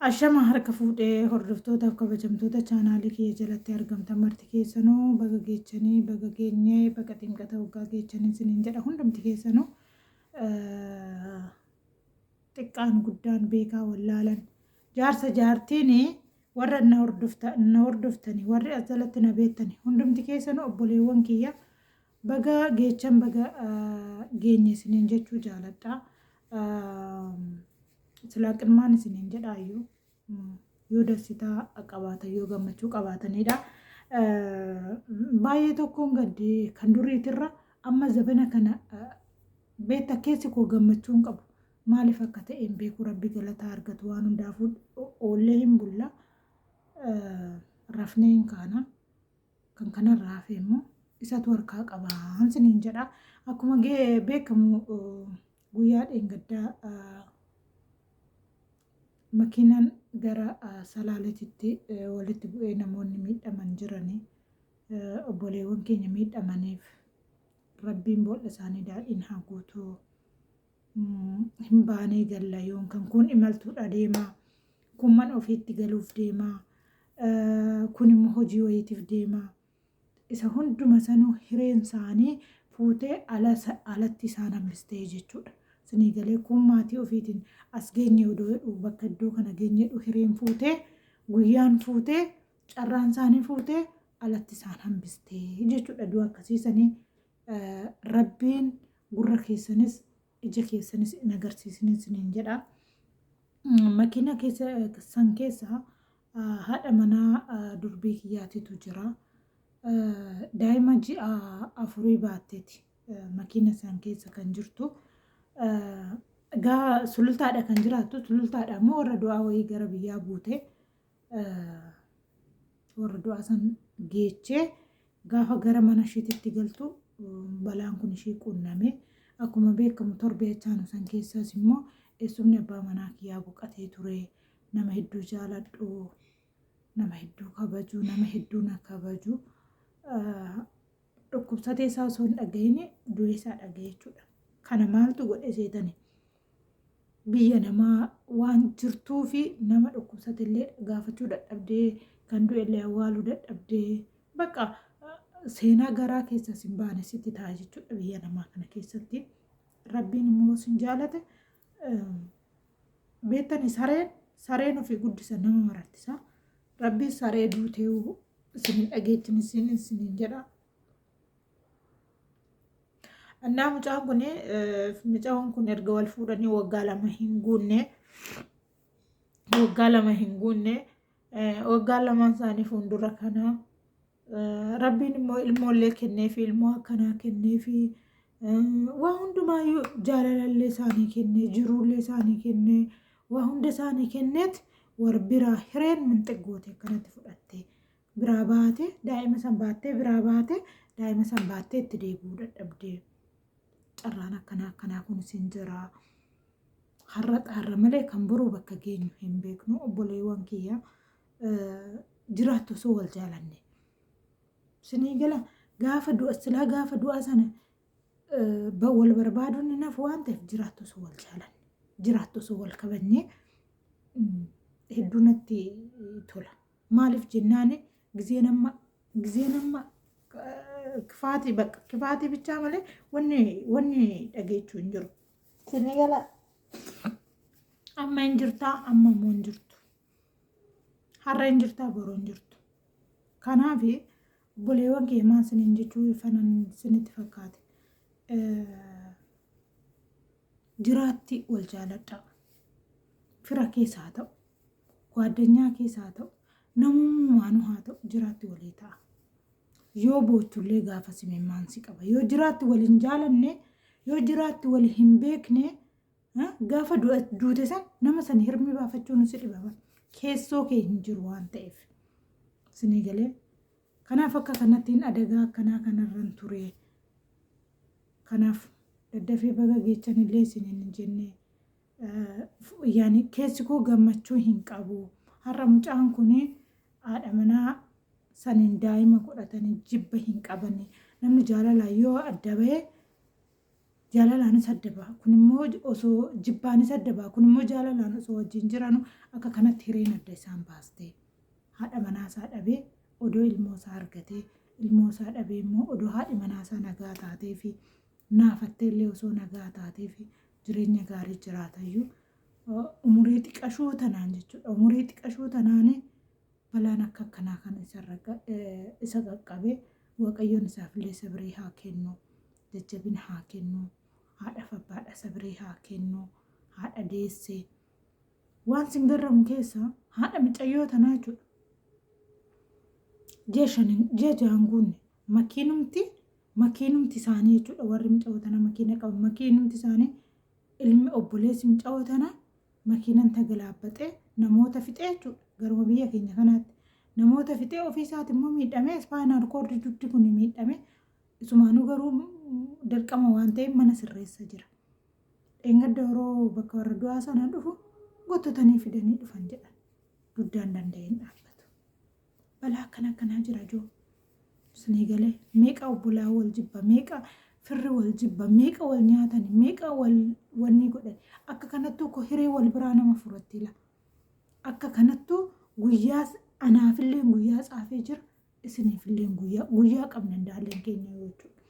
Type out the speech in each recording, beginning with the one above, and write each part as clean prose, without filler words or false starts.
Ashama harka fuudhee hordoftootaaf kabajamtoota chaanaalii kiyya jalatti argamtan marti keessanuu baga geechanii baga geenyee baga ximqata waggaa geechanii isiniin jedha hundumti keessanuu xiqqaan guddaan beekaa wallaalan jaarsa jaartiin warra na hordoftanii warri as jalatti na beektani hundumti keessanuu obboleewwan kiyya baga geechan baga geenye isiniin jechuu jaaladha. Silaa qilmaan isiniin jedhaayyuu yoo dassitaa qabaatan yoo gammachuu qabaatanidha. Baay'ee tokkoon gaddee kan duriitirra amma zabana kana beekta keessi koo gammachuu hin qabu. Maaliif akka ta'e hin beeku rabbi galataa argatu waan hundaafuu oollee hin bulla rafnee hin kaana. Kan kanarraa hafe immoo isatu harkaa qabaan siniin jedha. Akkuma beekamu guyyaa dheengaddaa makiinaan gara Salaaletitti walitti bu'ee namoonni miidhaman jiranii obboleewwan keenya miidhamaniif rabbiin boolla isaanii daadhiin haa guutuu. Hin baanee galla yoon kan kun imaltuudha deemaa kun mana ofiitti galuuf deemaa kun immoo hojii wayiitiif deemaa. Isa hunduma sanuu hireen isaanii fuutee alatti isaan hambistee jechuudha. Isinii galee kun maatii ofiitiin as geenye odoo jedhu bakka iddoo kana geenye jedhu hireen fuutee guyyaan fuutee carraan isaanii fuutee alatti isaan hambistee jechuudha. Du'a akkasiisanii rabbiin gurra keessanis ija keessanis hin agarsiisin isiniin jedha. Makiina keessa san keessa haadha manaa durbii kiyyaatitu jira. Daa'ima ji'a afurii baatteeti makiina san keessa kan jirtu. Gaa sulultaadha kan jiraattu sulultaadha immoo warra du'aa wayii gara biyyaa buute warra du'aa san geechee gaafa gara mana ishiititti galtu balaan kun ishii quunname. Akkuma beekamu torbee achaanu san keessas immoo eessumni abbaa manaa kiyyaa boqatee ture. Nama hedduu jaaladhu, nama hedduu kabaju, nama hedduu na kabaju. Dhukkubsatee isaa osoo hin dhagahin du'ee isaa dhagahe jechuudha. Kana maaltu godhe seetani? Biyya namaa waan jirtuu fi nama dhukkubsate illee gaafachuu dadhabdee kan du'e illee awwaaluu dadhabdee bakka seenaa garaa keessa sin baane sitti ta'a jechuudha biyya namaa kana keessatti. Rabbiin immoo sin jaalate beektani sareen sareen ofii guddisa nama marattisa. Rabbiin saree duutee isin hin dhageettin isin isiniin jedha. Annaa mucaan kun mucaan kun erga wal fuudhanii waggaa lama hin guunne waggaa lama hin guunne waggaa lamaan isaanii fuuldura kana rabbiin immoo ilmoollee kenneefi ilmoo akkanaa kenneefi waa hundumaayyuu jaalalallee isaanii kennee jiruullee isaanii kennee waa hunda isaanii kenneet war biraa hireen minxigoote akkanatti fudhattee biraa baate daa'ima san baattee biraa baate daa'ima san baattee itti deebi'uu dadhabdee carraan akkanaa akkanaa kun isin jira. Har'a xaarra malee kan boruu bakka geenyu hin beeknu obboleewwan kiyya jiraattu osoo wal jaalanne. Isinii gala gaafa du'a silaa gaafa du'aa sana wal barbaaduun hin hafu waan ta'eef jiraattu osoo wal jaalanne jiraattu osoo wal kabajne hedduu natti tola. Maaliif jennaani gizeen amma gizeen amma kifaatii bakka kifaatii bichaa malee wanni wanni dhageechuu hin jiru. Isinii gala amma hin jirtaa amma immoo hin jirtu. Har'a hin jirtaa boru hin jirtu. Kanaaf obboleewwan kee maal isiniin jechuu fanan isinitti fakkaate. Jiraatti wal jaaladhaa. Fira keessa haa ta'u. Gwaaddanyaa keessa haa ta'u. Namummaanuu haa ta'u jiraatti walii ta'a. Yoo boochullee gaafa simimmaan si qaba. Yoo jiraatti wal hin jaalanne, yoo jiraatti wal hin beekne, gaafa duute san nama san hirmi baafachuun si dhiba. Keessoo kee hin jiru waan ta'eef. Sinii galee. Kanaaf akka kanattiin adagaa akkanaa kanarran ture. Kanaaf daddafee baga geechanillee isiniin hin jenne. Yaani keessi koo gammachuu hin qabu. Har'a mucaan kun haadha manaa saniin daa'ima godhatanii jibba hin qabani. Namni jaalalaan yoo adda bahe Jaalalaanis adda baha. Kun immoo osoo jibbaanis adda baha. Kun immoo jaalalaan osoo wajjin jiranu akka kanatti hireen adda isaan baastee. Haadha manaa isaa dhabee odoo ilmoo isaa argatee ilmoo isaa dhabee immoo odoo haadhi manaa isaa nagaa taatee fi naafattee illee osoo nagaa taatee fi jireenya gaarii jiraatayyuu umurii xiqashuu tanaan jechuudha. Umurii xiqashuu tanaan balaan akka akkanaa kan isa qaqqabe Waaqayyoon isaafillee sabrii haa kennu, jajjabina haa kennu, haadhaaf abbaadha sabrii haa kennu, haadha deesse. Waan sin garramu keessa haadha micayyoo tanaa jechuudha. Ji'a shanin ji'a ja'an guunne makiinumti makiinumti isaanii jechuudha warri micayyoo tana makiina qaban makiinumti isaanii ilmi obboleessi micayyoo tanaa makiinan tagalaabbaxee namoota fixee jechuudha. Garuma biyya keenya kanaatti namoota fixee ofii isaati immoo miidhamee ispaayinaal koordi dugdi kun miidhame isumaanuu garuu dirqama waan ta'eef mana sirreessa jira. Dheengadda yeroo bakka warra du'aa sana dhufu gottotanii fidanii dhufan jedhan. Duddaan danda'een dhaabbatu. Balaa akkana akkanaa jira joo. Isinii galee meeqa obbolaa wal jibba meeqa firri wal jibba meeqa wal nyaatani meeqa wal wanni godhan akka kanattuu ko hiree wal biraa nama furatti la akka kanattuu guyyaa anaafillee guyyaa tsaafee jira isiniifillee guyyaa guyyaa qabna indaalleen keenya jechuudha.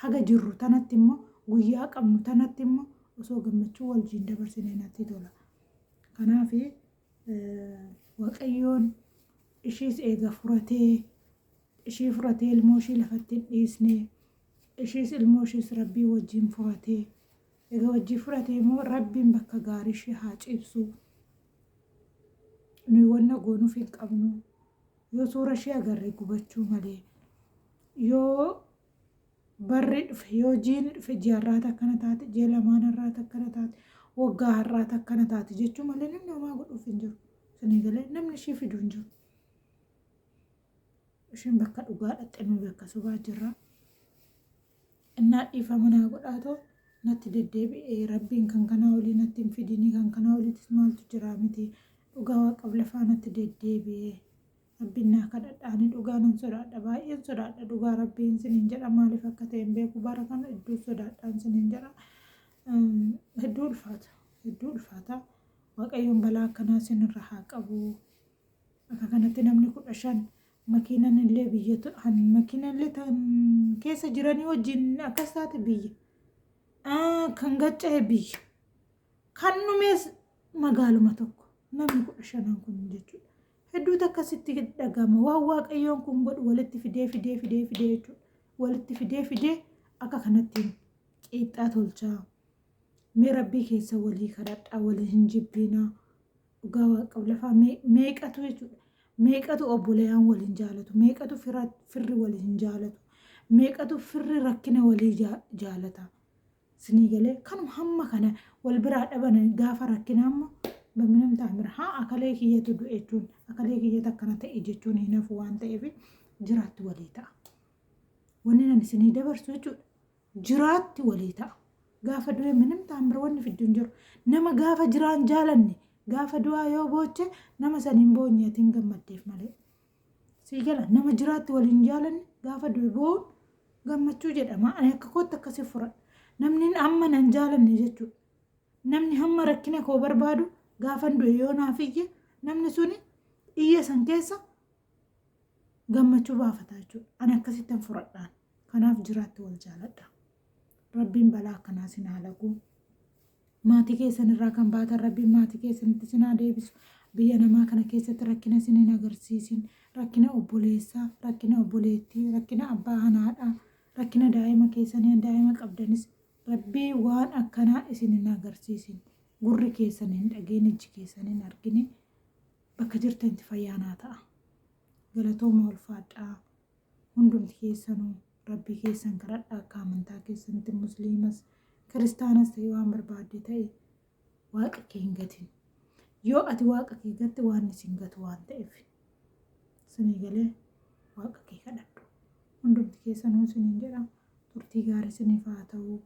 Haga jirru tanatti immoo guyyaa qabnu tanatti immoo osoo gammachuu wajjin dabarsinee natti tola. Kanaaf Waaqayyoon ishiis eega furatee ishii furatee ilmoo ishii lafatti hin dhiisne ishiis ilmoo ishiis rabbii wajjin furatee egaa wajjin furatee immoo rabbiin bakka gaarii ishii haa ciibsu. Nuyi wanna goonuuf hin qabnu. Yoo suura ishee agarre gubachuu malee yoo barri dhufe yoo jiini dhufe ji'a har'aati akkana taate ji'a lamaan har'aati akkana taate waggaa har'aati akkana taate jechuu malee namni homaa godhuuf hin jiru. Isinii galee namni ishii fidu hin jiru. Ishiin bakka dhugaa dhaqxe nuyi bakka sobaa jirra. Innaa dhiifama naa godhaatoo natti deddeebi'ee rabbiin kan kanaa olii natti hin fidini kan kanaa oliitis maaltu jira miti dhugaa waaqaf lafaa natti deddeebi'ee. Rabbiin naa kadhadha ani dhugaa nan sodaadha baay'een sodaadha dhugaa rabbiin sinin jedha maaliif akka ta'e hin beeku bara kana hedduu sodaadhaan sinin jedha hedduu ulfaata hedduu ulfaata waaqayyoon balaa akkanaa sinirra haa qabu akka kanatti namni 15 makiinan illee biyya makiinan illee tan keessa jiranii wajjin akkas taate biyya kan gacca'e biyya kan dhumees magaaluma tokko namni 15n kun jechuudha. Hedduutu akkasitti dhaga'ama. Waan Waaqayyoon kun godhu walitti fidee fidee fidee fidee jechuudha. Walitti fidee fidee akka kanatti qiixxaa tolchaa. Mee rabbii keessa walii kadhadhaa walii hin jibbiinaa. Dhugaa waaqaf lafaa meeqatu jechuudha. Meeqatu obboleeyaan wal hin jaalatu. Meeqatu firri wal hin jaalatu. Meeqatu firri rakkina walii jaalata. Sinii galee kanuma hamma kana wal biraa dhaban gaafa rakkinaa immoo baminam taamir haa akalee kiyyatu du'e jechuun akalee kiyyatu akkana ta'e jechuun hin hafu waan ta'eef jiraatti walii ta'a. Wanni nan isinii dabarsu jechuudha. Jiraatti walii ta'a. Gaafa du'e minim taamir wanni fiddu hin jiru. Nama gaafa jiraan jaalanne gaafa du'aa yoo booche nama san hin boonye atiin gammaddeef malee. Sii gala nama jiraatti wal hin jaalanne gaafa du'e boo'uun gammachuu jedhama. Ani akka kootti akkasi furadha. Namni amma nan jaalanne jechuudha. Namni hamma rakkina koo barbaadu gaafan du'e yoo naaf iyye namni suni iyya san keessa gammachuu baafata jechuudha. Ani akkasittan furadhaan. Kanaaf jiraatti wal jaaladha. Rabbiin balaa akkanaa sin haa lagu. Maatii keessan irraa kan baatan Rabbiin maatii keessanitti isin haa deebisu. Biyya namaa kana keessatti rakkina isin hin agarsiisin. Rakkina obboleessaa, rakkina obboleettii, rakkina abbaa haadhaa, rakkina daa'ima keessanii daa'ima qabdanis Rabbii waan akkanaa isin hin agarsiisin. Gurri keessan hin dhageen, ijji keessan hin argine. Bakka jirtanitti fayyaa naa ta'a. Galatooma ulfaadhaa. Hundumti keessanuu Rabbii keessan kadhadhaa akka amantaa keessanitti musliimas kiristaanas ta'e waan barbaadde ta'e waaqa kee hin gatin. Yoo ati waaqa kee gatte waan isin gatu waan ta'eef sinii galee waaqa kee kadhadhu. Hundumti keessanuu isiniin jedha turtii gaarii isiniif haa ta'u.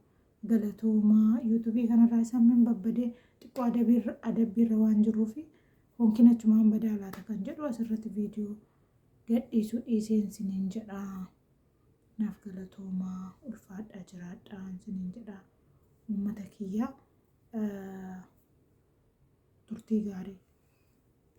Galatoomaa yuutuubii kanarraa isaan min babbadee xiqqoo adabbiirra waan jiruufi honkin achumaan badaa laata kan jedhu asirratti viidiyoo gadhiisuu dhiiseen isiniin jedha. Naaf galatoomaa ulfaadhaa jiraadhaa isiniin jedha. Uummata kiyyaa, turtii gaarii.